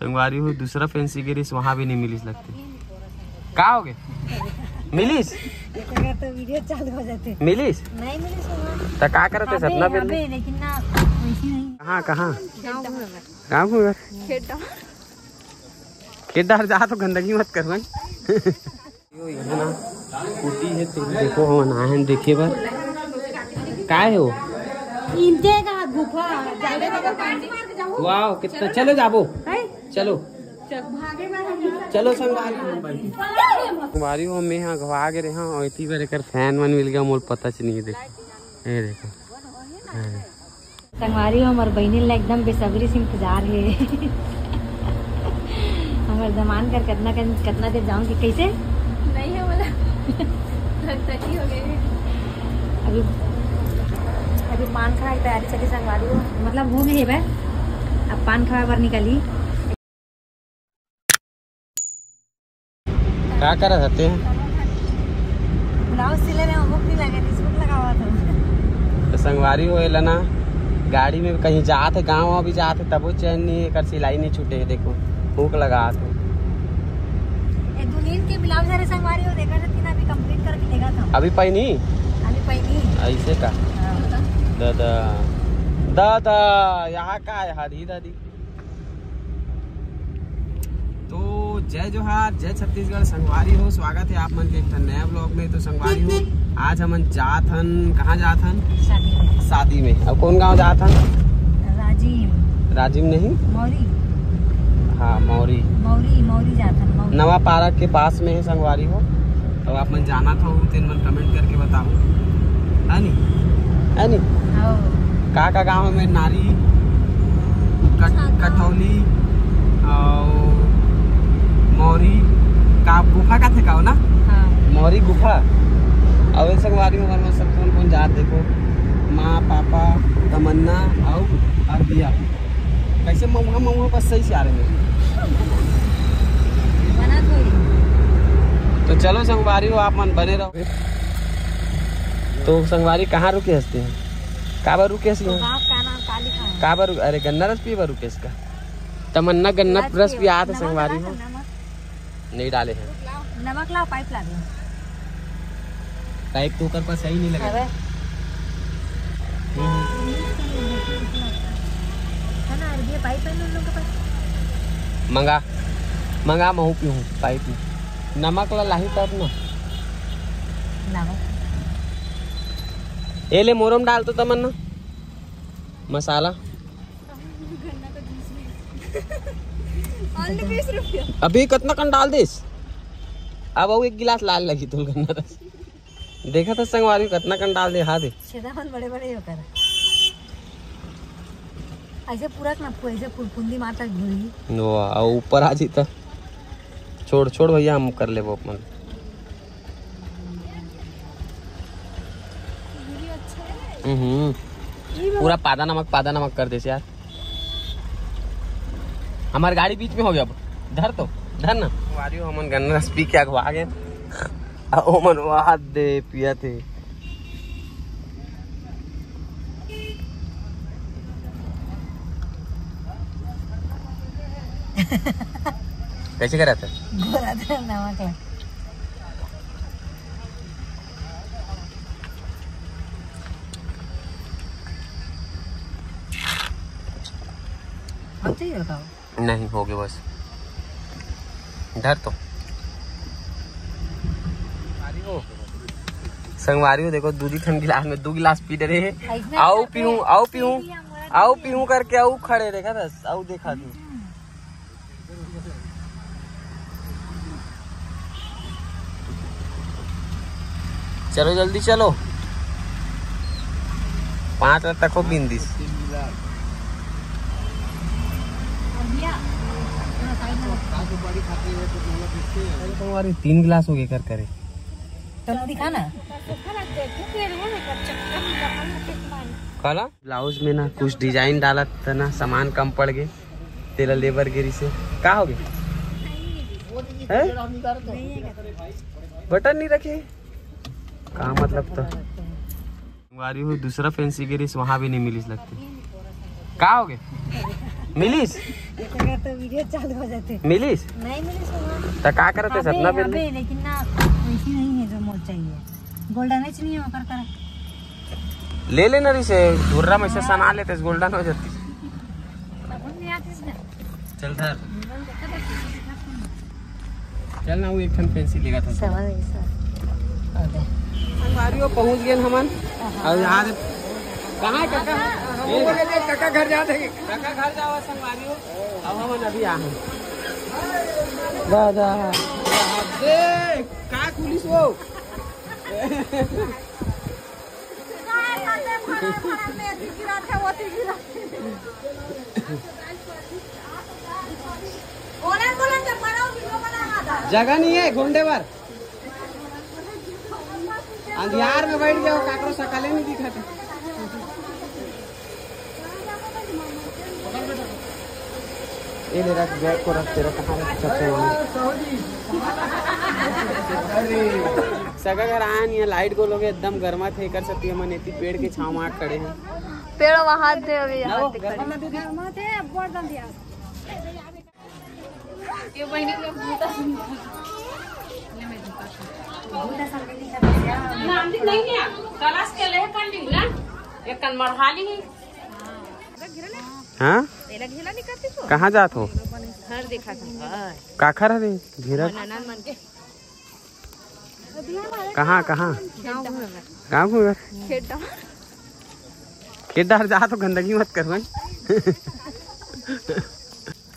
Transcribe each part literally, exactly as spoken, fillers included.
संगवारी हो, दूसरा फैंसी गिरिस, वहाँ भी नहीं मिलिस लगथे। का होगे? मिलिस? ये तो वीडियो चालू हो जाथे। मिलिस? नहीं मिलिस होगा। त का करत हे अबे, सतना पे? अबे, लेकिन ना, वैसी नहीं। कहाँ, कहाँ? गाँव घूमे बर। गाँव घूमे बर? खेड्डा। खेड्डा हर जा तो गंदगी मत कर भाई। यो, यहाँ ना स्कूटी हे, तो देखो, हमन आए हन देखे बर। का हे वो? इनके का गुफा, जाने का पानी। वाओ, कितना, चलो जाबो। हैं? चलो। चल, भागे वाला नहीं। चलो संगवारी हो, मैं यहाँ घवा गे रहे हँव, और इतनी बार एकर फैन मन मिल गया, मोर पता च नहीं हे। देख, ये देखो। हाँ। संगवारी हो, हमर बहिनी ला एकदम बेसब्री से इंतजार हे। हमर दमान कर कितना कन-, कितना देर जाऊंगी, कैसे? नहीं है बोला। धकधकी हो गई है। अभी, अभी पान खाए की तैयारी चली संगवारी हो। मतलब हो गई है बे। अब पान खाए बर निकली। का करत हते? ब्लाउज सिले रहे, हुक नहीं लगे, हुक लगावा था। तो संगवारी हो, एला ना गाड़ी में कहीं जात हे, गाँव भी जात हे, तबो चैन नहीं, एकर सिलाई नहीं छूटे हे। देखो, हुक लगात हे। ए दुल्हन के ब्लाउज हरे संगवारी हो, देखा था कि ना, अभी कंप्लीट करके लेगा था। अभी पहनी? अभी पहनी। ऐसे का? हाँ। दादा, दादा, यहाँ का है? हरी दादी। तो जय जोहार, जय छत्तीसगढ़ संगवारी हो, स्वागत है आप मन के एक ठन नया ब्लॉग में। तो संगवारी हो, आज हमन जात हन, कहाँ जात हन? शादी में। शादी में। अब कौन गांव जात हन? राजिम। राजिम नहीं? मौरी। हाँ, मौरी। मौरी, मौरी जात हन, मौरी। नवा पारा के पास में है संगवारी हो। अब आप मन जानत हो, तेन मन कमेंट करके बताओ, है नी? है नी? हाँ। का का गांव में नारी, कट-, कठौली और मौरी का गुफा का थे का हो ना? हाँ। मौरी गुफा। और संगवारी हो, हमन सब कौन कौन जात, देखो, माँ, पापा, तमन्ना और अरबिया। कैसे मऊहा, मऊहा बस सही से आ रहे हैं। बना थोड़ी। तो चलो संगवारी हो, आप मन बने रहो। तो संगवारी कहाँ रुके हस्ते हैं? का बर रुके हस्ते तो हैं? गाँव का नाम का लिखा है? का बर, अरे गन्ना रस पिए बर रुके इसका। तमन्ना गन्ना रस रस पिए पिए। आत है नमक संगवारी लगा हो। था, नमक। नहीं डाले हैं। नमक लाओ, पाइप ला दो। पाइप तो ओकर पास है ही नहीं लगा। अबे। हम्म। है ना, अरे ये पाइप है ना उन लोगों के पास। मंगा, मंगा, महू पीहूँ पाइप में। नमक ला लाही तब ना। लाओ। ए ले मोरम डाल तो तमन्ना। मसाला। Only बीस रुपया। अभी कितना कन डाल देस? अब वो एक गिलास लाल लगी तुम गन्ना रस। देखा था संगवारी कितना कन डाल दे, हाँ दे। छेदा मन बड़े बड़े होकर। ऐसे पूरा ना फू-, ऐसे फुरफुंदी मार तक घुरी। वाह, और ऊपर आ जीता। छोड़, छोड़ भैया, हम कर लेबो अपन। हम्म, पूरा पादा नमक, पादा नमक कर देस यार। हमार गाड़ी बीच में हो गया। अब धर तो, धर ना। वारियो, हमन गन्ना रस पी के अगवा गए। आ ओमन वाह दे पिया थे। कैसे करा था? गोरा था नमक लग। अब चाहिए बताओ। नहीं, हो गए बस। धर तो। संगवारी हो, देखो, दू दी ठन गिलास में दू गिलास पी डरे हे। ऐसने आओ करके पीहूं, आओ पीहूं, पी लिया, मोरा आओ पी लिया। पीहूं करके आओ खड़े, देखा था, आओ देखा तू। चलो जल्दी चलो, पाँच बजे तक हो बिंदिस। तुम्हारे तीन गिलास हो गए कर करे। तुम दिखा ना। काला? ब्लाउज में ना कुछ डिजाइन डालत त ना, सामान कम पड़ गए, तेला लेबर गिरी से। का हो गए? हैं? बटन नहीं रखे? का मतलब तो? संगवारी हो, दूसरा फैंसी गिरिस, वहाँ भी नहीं मिलिस लगती। का हो गए? मिलिस? ये तो वीडियो चालू हो जाते। मिलिस? नहीं मिलिस वहाँ। तो का करत हे अबे, सतना बेल? अबे, लेकिन ना, वैसी नहीं है जो मोर चाहिए। गोल्डन एच नहीं है, ओकर करा। ले लेना रही से, धुर्रा में से सना लेते, गोल्डन हो जाती। समझ नहीं आती इसका। चल धर। चल ना, वो एक ठन पेंसिल लेगा था। समझ नहीं सर। संगवारी हो, पहुंच गए हमन। और यहाँ से, कहाँ है काका? ये बोले थे, काका घर जाते हैं। काका घर जावा संगवारी हो। अब हमन अभी आ हैं। दादा। अबे, का खुलिस वो? जगह नहीं है घुंडे बर। अंधियार में बैठ जाओ, काकरो सकले नहीं दिखत। ये ले रख, बैग को रख, तेरा कहाँ रख, सबसे वहाँ। सगा घर आया नहीं है, लाइट गोल हो गया, एकदम गर्मा थे, कर सकती है, मन इतनी पेड़ के छाँव में खड़े हैं। पेड़ वहाँ थे, अभी यहाँ थे खड़े। ये बहिनी लोग बहुत सुंदर। नाम भी नहीं है, तलाश के ले पंडित ना, एक कन मढ़ाली ही। हाँ? कहाँ जात हो? घर देखा था। काखर हरे घेरा? नाना मन के। कहाँ, कहाँ? गाँव घर। गाँव घर? खेड्डा। खेड्डा हर जा तो गंदगी मत कर भाई।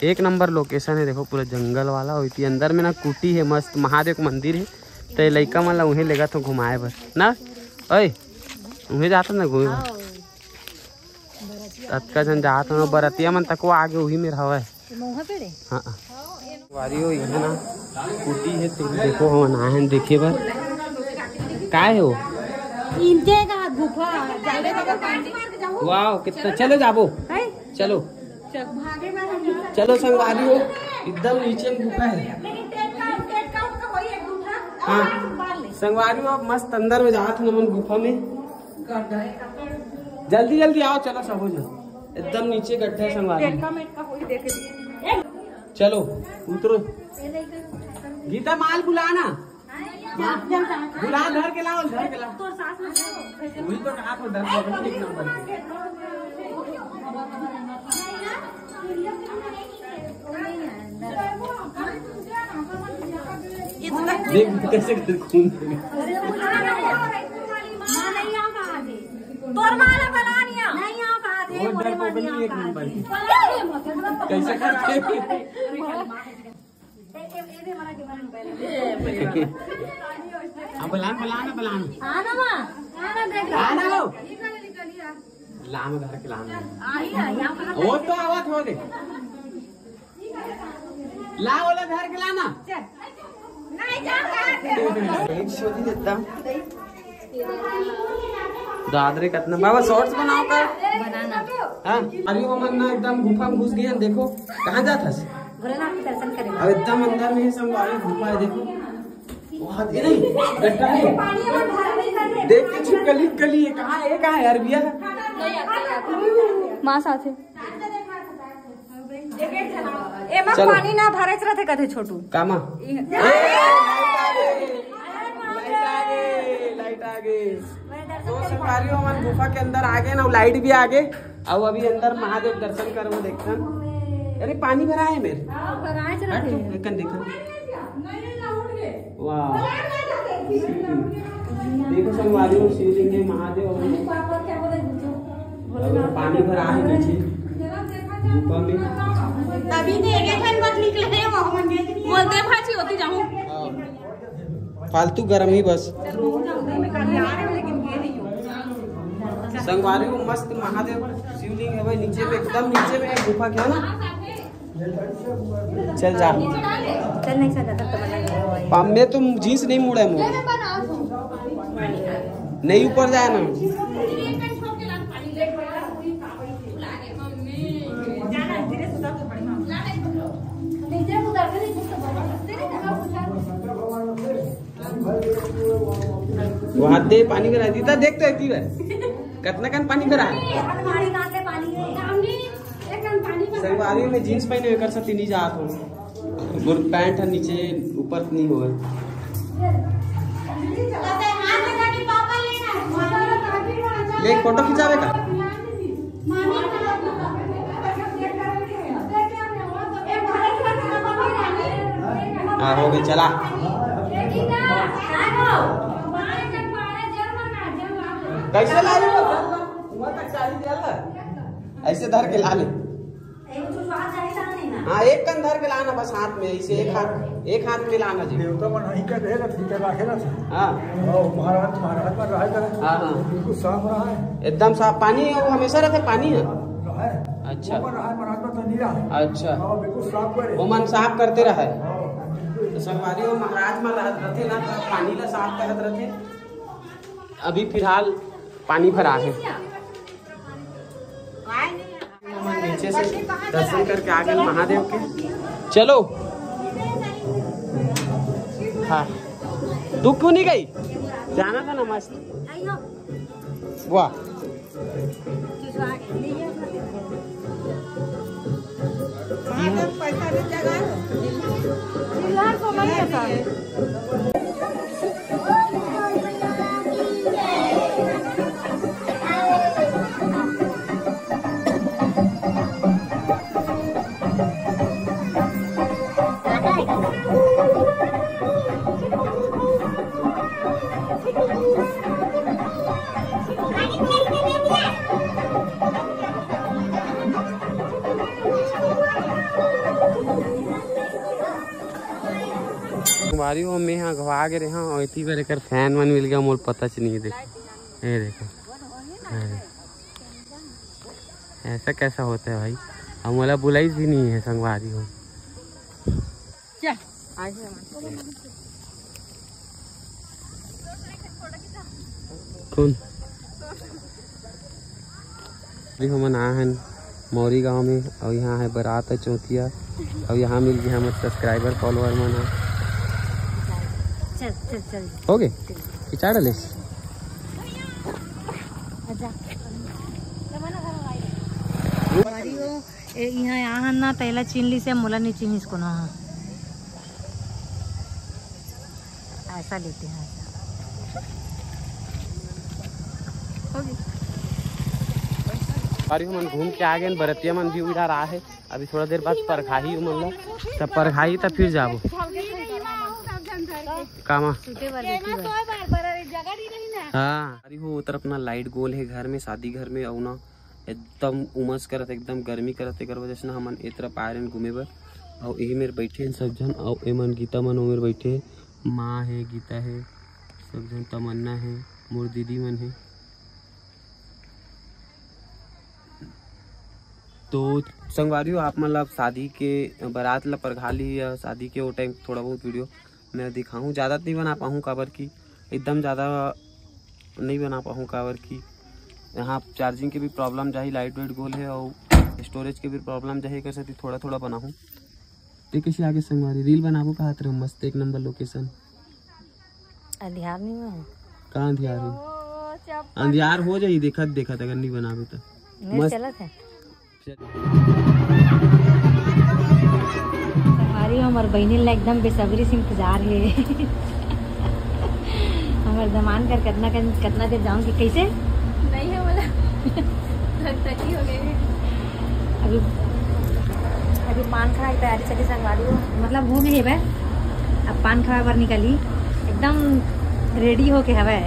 एक नंबर लोकेशन है, देखो पूरा जंगल वाला। और इतनी अंदर में ना कुटी है, मस्त महादेव के मंदिर है। तो ये लइका मन ला उहें लेगा तो घुमाए बर ना। ओए, उहें जाता ना घूमे बर। अतका झन जात हो, बरतिया मन तको आगे उही मेर हवय। हाँ। वारी हो, इहाँ ना कुटी है, तो देखो, हमन आए हैं देखे बर। का है वो? इनके का गुफा, जाने का। वाह, कितना, चलो जाबो। है? चलो। चलो संगवारी हो, एकदम नीचे में गुफा है। हाँ संगवारी हो, आप मस्त अंदर में जात हो हमन गुफा में। जल्दी जल्दी आओ, चलो सब हो जाओ। एकदम नीचे गड्ढा है संगवारी। चलो उतरो। गीता माल बुलाना। बुला, घर के लाओ, घर के लाओ। वही तो कहा तो डर लगे एक नंबर। देख कैसे खून। तोर माला बना लिया। नहीं, यहाँ कहाँ थे? वो डर पकड़ ली एक नंबर की। कैसे करते? अब बलान, बलान, बलान। आना माँ, आना देख। आना लो। लाम घर के लाम। आई, आई, यहाँ कहाँ वो तो आवत हो दे। ला, ओला घर के लाना। दादरे कतना बाबा शॉर्ट्स बनाओ का? बनाना। हाँ, अभी वो मन ना एकदम गुफा में घुस गए हैं, देखो कहाँ जात हस? भोलेनाथ के दर्शन करेंगे। अब एकदम अंदर में ही संगवारी गुफा है, देखो। वहाँ ये नहीं, गड्ढा है। देख के छिपकली, कली है, कहाँ है, कहाँ है अरबिया? माँ साथ है। एमा चलो। पानी ना भरे रहते कथे छोटू। कामा? ए, लाइट आ गई, लाइट आ गई, लाइट आ गई। तो संगवारी हो, हमन गुफा के अंदर आ गए ना, लाइट भी आ गए। अब अभी अंदर महादेव दर्शन करबो, देखथन। अरे पानी भरा है मेरे। हाँ, भरा है हट रहते। तो, एकन देखन। वाह। देखो संगवारी हो, शिवलिंग है, महादेव है। और पानी भरा है नीचे गुफा में। तभी तो एक एक बार निकले हैं, वो हमन देख नहीं बोलते भाजी होती जाऊं। फालतू गरम ही बस। संगवारी हो, मस्त महादेव शिवलिंग है भाई, नीचे में, एकदम नीचे में गुफा क्या ना। चल जा। चल नहीं सकता, तब तो मना नहीं हुआ। पाम में तुम जींस नहीं मुड़ा है मुझे। नहीं ऊपर जाए ना। वहाँ दे पानी भरा दीता, देख तो एक बार। कितना कन पानी भरा है? संगवारी में जींस पहने एकर साथ नहीं जात हो। मोर पैंट ह नीचे ऊपर नहीं होवे। ले, फोटो खिंचावे का? हाँ, हो गई, चला। कैसे ला रही हो? ऐसे धर के ला ले। हाँ, एक कन धर के लाना बस हाथ में, इसे एक हाथ, एक हाथ में लाना जी। देवता मन वहीं का रहे रथे, के रखे रथे। हाँ। और महाराज, महाराज मन रहे करे। हाँ, हाँ। बिल्कुल साफ रहा है। एकदम साफ पानी है, वो हमेशा रहते पानी है। रहा है। अच्छा। वो मन रहा है, महाराज मन तो नहीं रहा है। अच्छा। हाँ, बिल्कुल साफ करे। वो मन साफ करते रहा है। हाँ। तो संगवारी हो, महाराज मन रहत रथे ना, तो पानी ला साफ करत रथे। अभी फिलहाल पानी भरा है। हमन नीचे से दर्शन करके आ गए महादेव के। चलो। हाँ, तू क्यों नहीं गई? जाना था ना मस्त। वाह। तुम्हारी वो मैं हाँ घवा गे रहे हाँ, और इतनी बार एकर फैन मन मिल गया, मोर पता च नहीं देख। ये देखो। हाँ। ऐसा कैसा होता है भाई? हम वाला बुलाइस भी नहीं है संगवारी हो। क्या? कौन? अभी हमन आए हैं मौरी गांव में, और यहाँ है बारात है चौथिया, और यहाँ मिल गया हमारे सब्सक्राइबर फॉलोअर मन ह। चल, चल, चल। हो गए? खिंचा डाले? आजा। ए, इहाँ, यहाँ ना तैला चीन ली से मोला नहीं चीनिस कोनो ह। ऐसा लेते हैं, ऐसा। हो गई। अरे, हमन घूम के आ गए, बरतिया मन भी उड़ा रहा है। अभी थोड़ा देर बाद परघाही उमन ला, तब परघाही तब फिर जाबो। कामा? हाँ। अरे हो, उतर अपना लाइट गोल है घर में, शादी घर में, अउ ना एकदम उमस करत, एकदम गर्मी करत, एकर वजह से ना हमन ए तरफ आए रहेन घूमे बर। अउ एही मेर बैठे हैं सब झन, अउ एमन गीता मन ओ मेर बैठे हैं, माँ है, गीता है, सब झन, तमन्ना है, मोर दीदी मन है। तो संगवारी हो, आप मन ला शादी के बारात ला परघा ली या शादी के वो टाइम थोड़ा बहुत वीडियो मैं दिखाहूँ, ज़्यादा तो नहीं बना पाहूँ, काबर कि एकदम ज़्यादा नहीं बना पाहूँ, काबर कि यहाँ चार्जिंग के भी प्रॉब्लम जाही, लाइट वाइट गोल है और स्टोरेज के भी प्रॉब्लम जाही, एकर सेती थोड़ा थोड़ा बनाहूँ। ते कइसे आगे संगवारी, रील बनाबो कहत रहे, मस्त एक नंबर लोकेशन। अंधियार नहीं है। का अंधियार है? अंधियार हो जाही देखत देखत, अगर नहीं बनाबे तो। नहीं मस्त। चलत है। संगवारी हो, हमर बहिनी ला एकदम बेसब्री से इंतजार है। हमर दमान कर कितना कन-, कितना देर जाऊंगी, कैसे? नहीं है बोला। धकधकी हो गई है। अभी, अभी पान खाए की तैयारी चली संगवारी हो, मतलब हो गई है बे। अब पान खाए बर निकली, एकदम रेडी होके हवे।